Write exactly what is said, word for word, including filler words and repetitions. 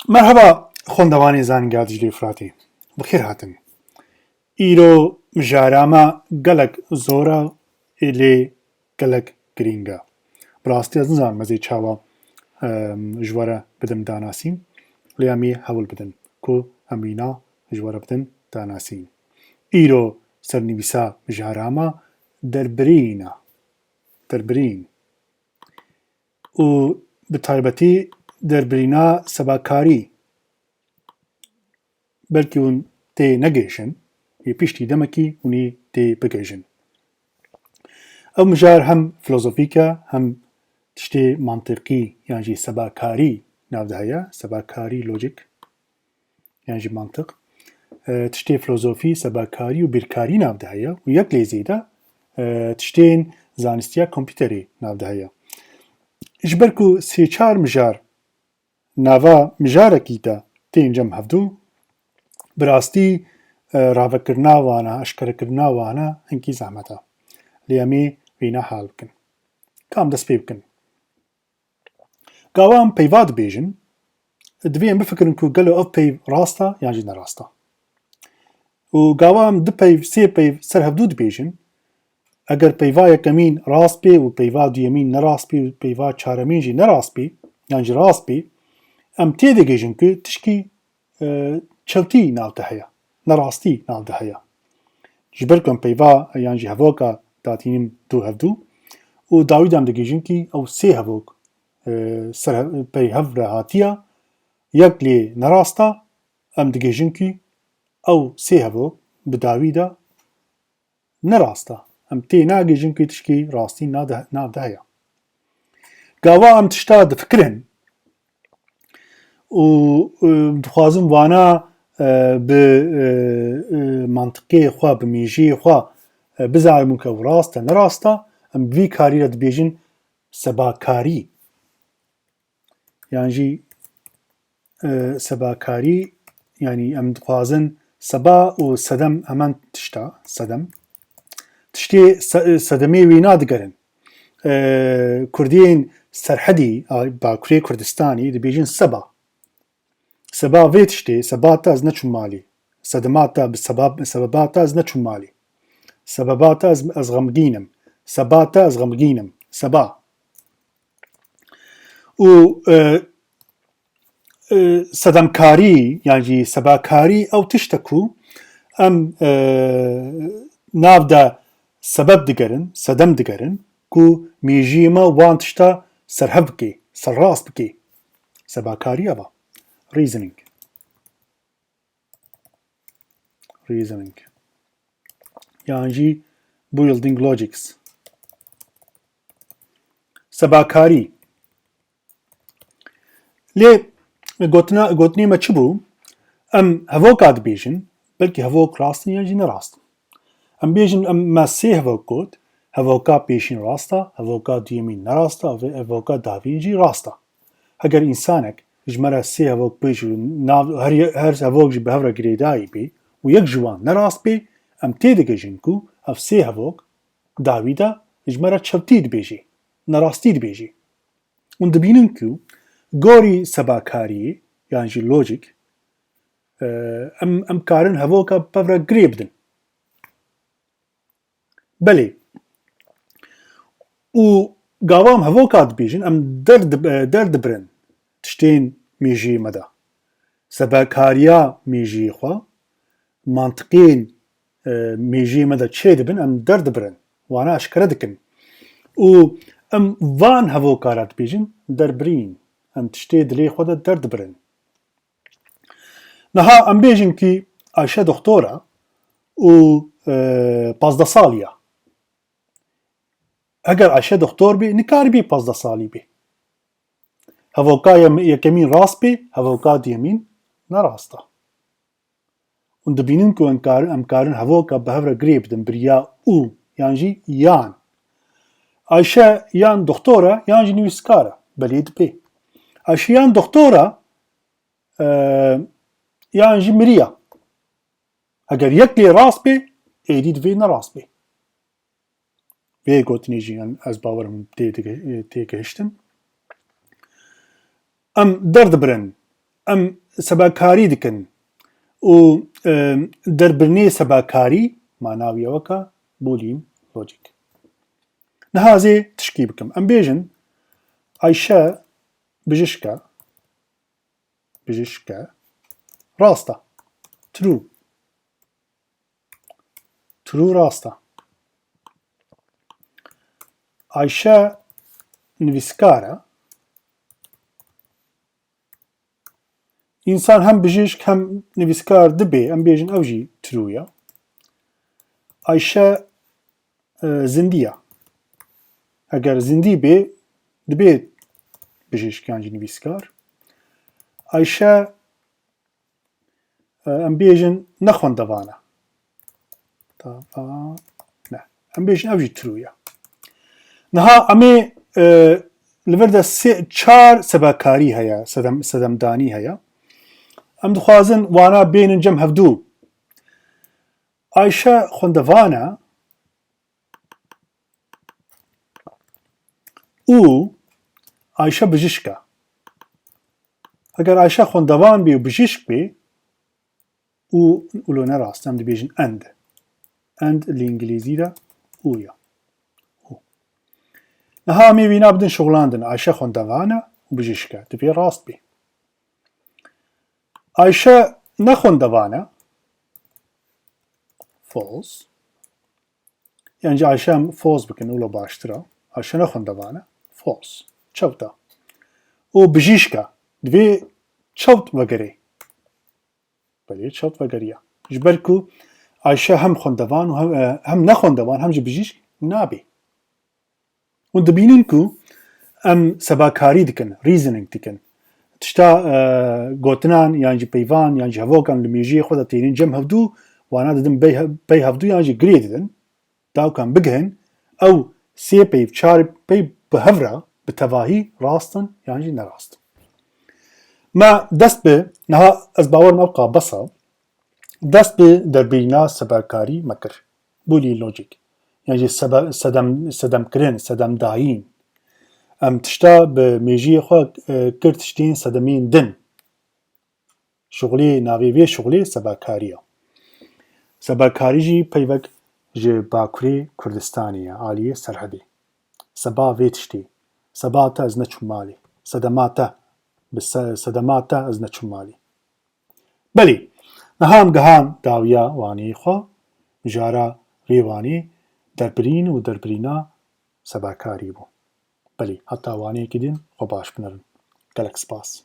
Merheba xwendevanê Zanîngeha Diclê Firatê. Bi xêr hatin. Îro mijara me gelek zor e, ê lê gelek girîng e. Bi rastî ez nizanim ez ê çawa, em, ji we re bidim danasîn, lê em ê hewl bidin ku em wîna ji we re bidin danasîn. Îro sernivîsa mijara me derbirîn e. Derbirîn. Û bi taybetî derbirîna sebakarî. Belkî hûn tê negihîjin, ê piştî demekî hûn ê tê bigihîjin. Ev mijar hem filozofîk e, hem tiştê mantiqî yan jî sebakarî nav de heye, sebakarî, logic, yan jî mantiq. E, tiştê filozofî, sebakarî û bîrkarî nav de heye û yek lê zêde, e, tiştên zanistiya kompîterê nav de heye. Ji ber ku sê çar mijar nava mijarekî de tên cem hevdû, bi rastî, e, ravekirina wana, eşkerekirina wana hinkî zehmet e. Lê em ê wîna hal bikin. Ka em dest pê bikin. Gawa em peyva dibêjin, divê em bifikirin ku gelo ev peyv rast e yan jî ne rast e. Û gawa em du peyv, sê peyv ser hevdû dibêjin, eger peyva yekemîn rast bê û peyva duyemîn ne rast bê û peyva çaremîn jî ne rast bê, yan jî rast bê, em tê digihîjin ku tişkî, e, çewtî nav de heye, nerastî nav de heye. Ji ber ku em peyva yan jî hevoka datînin du hevdû û dawî de em digihîjin ku ew sê hevok, e, ser hev-, pey hev re hatiye, yek lê nerast e, em digihîjin ku ew sê hevok bi dawî de nerast e. Em tê nagihîjin ku tişkî rastî nade-, nav de heye. Gava em tişta difikirin û, e, dixwazin wana, e, bi, e, e, mantiqê xwe, bi mêjiyê xwe, e, bizanimin ku ew rast e, nerast e, em bi vî karî re dibêjin sebakarî. Yan jî, e, sebakarî, yanî em dixwazin seba û sedem heman tişta, sedem. Tiştê se-, sedemê wî nadigerin. E, Kurdiyên Serhedî, a, Bakurê Kurdistanî dibêjin seba. Seba vê tiştê, seba te ez neçûm malê. Sedema te bi seba-, sebeba te ez neçûm malê. Sebeba te ez, ez xemgîn im. Seba te ez xemgîn im. Seba. Û, e, e, sedemkarî, yan jî sebakarî ew tişt e ku em, e, nav de sebeb digerin, sedem digerin ku mêjiyê me wan tişta serhev bike, serrast bike. Sebakarî ev e. Reasoning. Reasoning. Yan jî building logics. Sebakarî. Lê gotina, gotinê me çi bû? Em hevoka dibêjin, belkî hevok rast in yan jî ne rast in. Em bêjin, em, me sê hevok got, hevoka pêşîn rast e, hevoka duyemîn ne rast e, ve hevoka davîn jî rast e. Heger însanek ji me re sê hevok bêjî û nav, her, her hevok jî bi hev re girêdayî bê û yek ji wan ne rast bê, em tê digihîjin ku ev sê hevok dawî de ji me re çewtî dibêjê, nerastî dibêjê. Hûn dibînin ku gorî sebakariyê yan jî logic, e, em, em karin hevoka bi hev re girê bidin. Belê. Û gava em hevoka dibêjin, em derdib-, e, derdibirin tiştên mêjiyê me de. Sebekariya mêjiyê xwe, mantiqên, e, mêjiyê me de çêdibin, em derdibirin. Wana eşkere dikin. Û em van hevoka re dibêjin derbirîn. Em tiştê dilê xwe de derdibirin. Niha em bêjin kî Ayşe doxtor e û, e, pazdeh salî ye. Eger Ayşe doxtor bê, nikaribê pazdeh salî bê. Hevoka ye-, yekemîn rast bê, hevoka duyemîn ne rast e. Hûn dibînin ku em karin, em karin hevoka bi hev re girê bidin, bi ya û, yan jî yan. Ayşe yan doxtor e, yan jî nivîskar e. Belê dibê. Ayşe yan doxtor e, e, yan jî miriya. Eger yek lê rast bê, êdî divê ne rast bê. Vê gotinê jî, yan ez bawerim tê dige-, tê gihiştin. Em derdibirin Em sebakarî dikin û, e, derbirinê sebakarî mana wî ew e ka Boolean logic. Niha ez ê tişkî bikim. Em bêjin Ayşe bijişk e. Bijişk e. Rast e. True. True rast e. Ayşe nivîskar e. Însan hem bijîşk hem nivîskar dibe, em bêjin ew jî true ye. Ayşe, e, zindî ye. Eger zindî bê, dibe bijîşk yan jî nivîskar. Ayşe, e, em bêjin ne xwendevan e. Tava ne. Em bêjin ev jî true ye. Niha em ê, e, li vir de sê, çar sebakarî heye, sedem, sedemdanî heye. Em dixwazin wana bênin cem hevdû. Ayşe xwendevan e û Ayşe bijîşk e. Eger Ayşe xwendevan bê û bijîşk bê, û, û lo ne rast, em dibêjin and. And li îngilîzî de û ye. Û. Niha em ê wîna bidin şixulandin. Ayşe xwendevan e û bijîşk e. Divê rast bê. Ayşe ne xwendevan e. False. Yan jî Ayşe em false bikin, wilo baştir e. Ayşe ne xwendevan e. False. Çewt e. Û bijîşk e. Divê çewt vegerê. Belê, çewt vegeriya. Ji ber ku Ayşe hem xwendevan û hem, e, hem ne xwendevan, hem jî bijîşk nabe. Hûn dibînin ku em sebakarî dikin, reasoning dikin. Tişta, e, gotinan yan jî peyvan yan jî hevokan li mêjiyê xwe de tênin cem hevdû, wana didin pey, pey hevdû yan jî girê didin. Dawkan bigihin, ew sê peyv, çar peyv bi hev re bi tevahî rast in yan jî ne rast in. Me dest bi, niha ez bawerim ew qa bes e, dest bi derbirîna sebakarî me kir. Boolean logic. Yan jî sebe-, sedem, sedemkirin, sedemdayîn. Em tişta bi mêjiyê xwe, e, kir tiştên sedemên din. Şixulê, navê vê şixulê sebakarî ye. Sebakarî jî peyvek ji Bakurê Kurdistanê ye, aliyê Serhedê. Seba vê tiştê. Seba te ez neçûm malê. Sedema te. Bi se-, sedema te ez neçûm malê. Belê, niha em gihan dawiya waneyê xwe, mijara vê wanê derbirîn û derbirîna sebakarî bû. Belê, heta waneyekî din xwe baş binêrin. Gelek spas.